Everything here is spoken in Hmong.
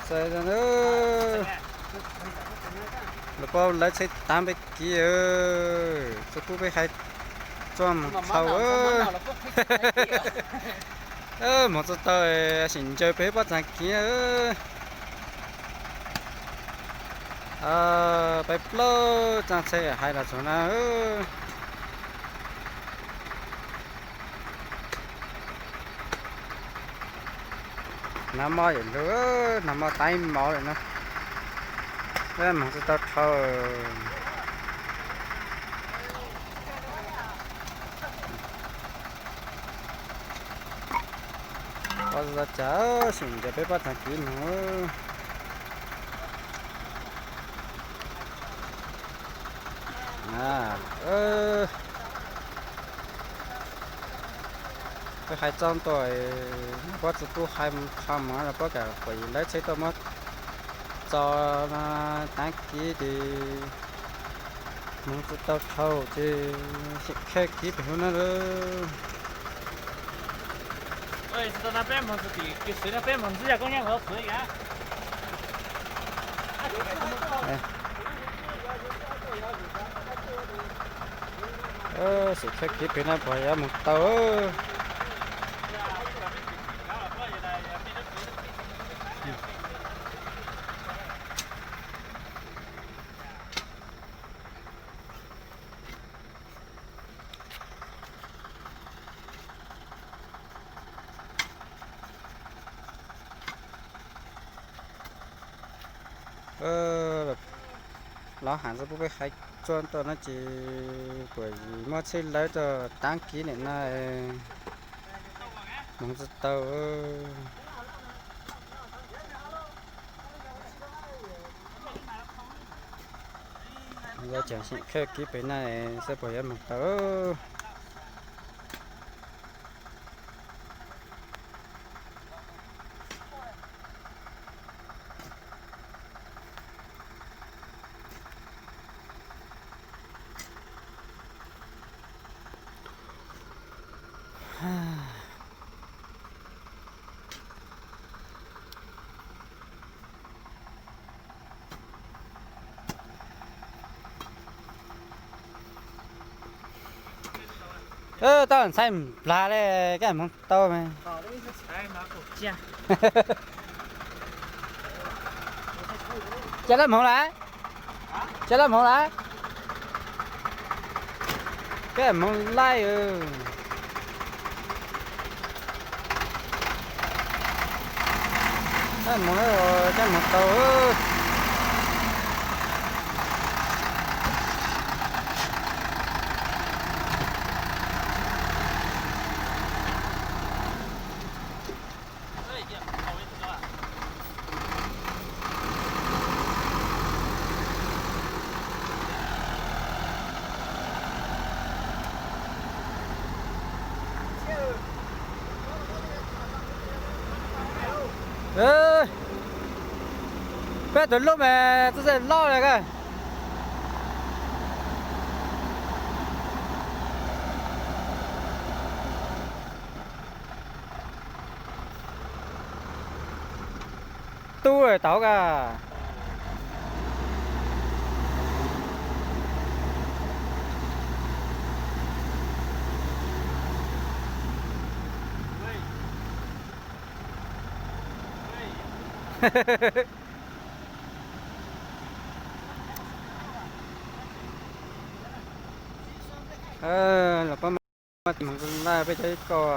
Txais, los pab lawv tsheb tav peb kiv, txoj kub peb hais txoj mus dhau. Hmoov txog tau, sim ncaws peb pob txha kiv. Peb plaub txaj tsheb hais los txog na. Nag hmo yam lug, nag hmo tav ib hmos lawm na. Peb moog tsi tau dhau. Pob txha, sim ncaws peb pob txha kiv moog. Peb hais txog ntua, pob txha kuj hais mus dhau moog los pob kam puas yim lawv tsheb tuaj muab txo tav kiv ces moog tsi tau dhau ces sim khawb kiv pem hub na. Sim khawb kiv pem na puas yuav moog tau. Los has txog pub peb hais txog tuaj no ces puas yim muab tsheb lawv tuaj tav kiv nim no moog tsi tau. Yog tseem sim khawb kiv pem na saib puas yuav moog tau. Tau ntxhais nplag le, koj moog tau mas. Cas lawv moog lawm? Koj moog laij. Koj moog, koj moog tau. Peb tus lub mas txaj txaj loj le koj. Tub tau koj. Los pab moog laj peb cov ib kauj.